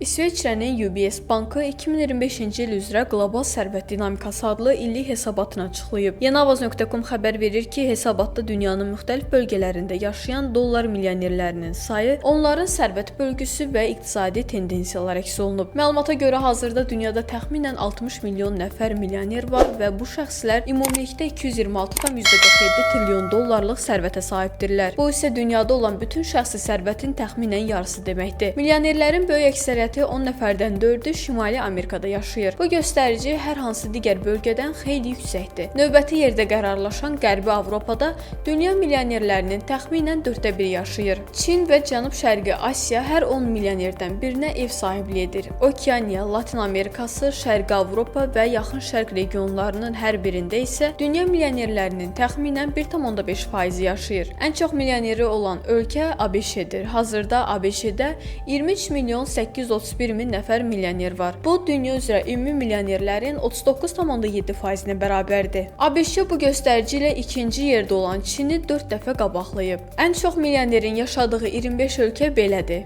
İsveçrənin UBS bankı 2025-ci il üzrə qlobal sərvət dinamikası adlı illik hesabatını açıqlayıb. Yeniavaz.com xəbər verir ki, hesabatda dünyanın müxtəlif bölgələrində yaşayan dollar milyonерlərinin sayı, onların sərvət bölgüsü və iqtisadi tendensiyalar əks olunub. Məlumata görə hazırda dünyada təxminən 60 milyon nəfər milyoner var və bu şəxslər ümumilikdə 226,47 trilyon dollarlıq sərvətə sahibdirlər. Bu isə dünyada olan bütün şəxsi sərvətin təxminən yarısı deməkdir. Milyonerlərin böyük əksəriyyəti 10 nəfərdən 4-ü Şimali Amerikada yaşayır. Bu göstərici hər hansı digər bölgədən xeyli yüksəkdir. Növbəti yerdə qərarlaşan Qərbi Avropada dünya milyonerlərinin təxminən 1/4 yaşayır. Çin və Cənub-Şərqi Asiya hər 10 milyonerdən birinə ev sahibliyi edir. Okeaniya, Latin Amerikası, Şərqi Avropa və Yaxın Şərq regionlarının hər birində isə dünya milyonerlərinin təxminən 1,5%-i yaşayır. Ən çox milyoneri olan ölkə ABŞ-dir. Hazırda ABŞ-də 23 milyon 831 min nəfər milyoner var. Bu, dünya üzrə ümumi milyonerlərin 39,7%-nə bərabərdir. ABŞ bu göstərici ilə ikinci yerdə olan Çini 4 dəfə qabaqlayıb. Ən çox milyonerin yaşadığı 25 ölkə belədir.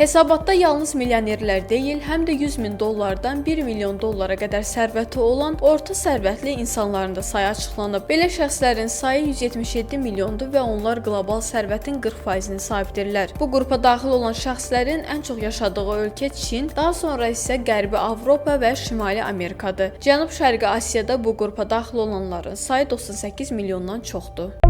Hesabatda yalnız milyonerlər deyil, həm də 100 min dollardan 1 milyon dollara qədər sərvəti olan orta sərvətli insanların da sayı açıqlanıb. Belə şəxslərin sayı 177 milyondur və onlar qlobal sərvətin 40%-ni sahibdirlər. Bu qrupa daxil olan şəxslərin ən çox yaşadığı ölkə Çin, daha sonra isə Qərbi Avropa və Şimali Amerikadır. Cənub-Şərqi Asiyada bu qrupa daxil olanların sayı 98 milyondan çoxdur.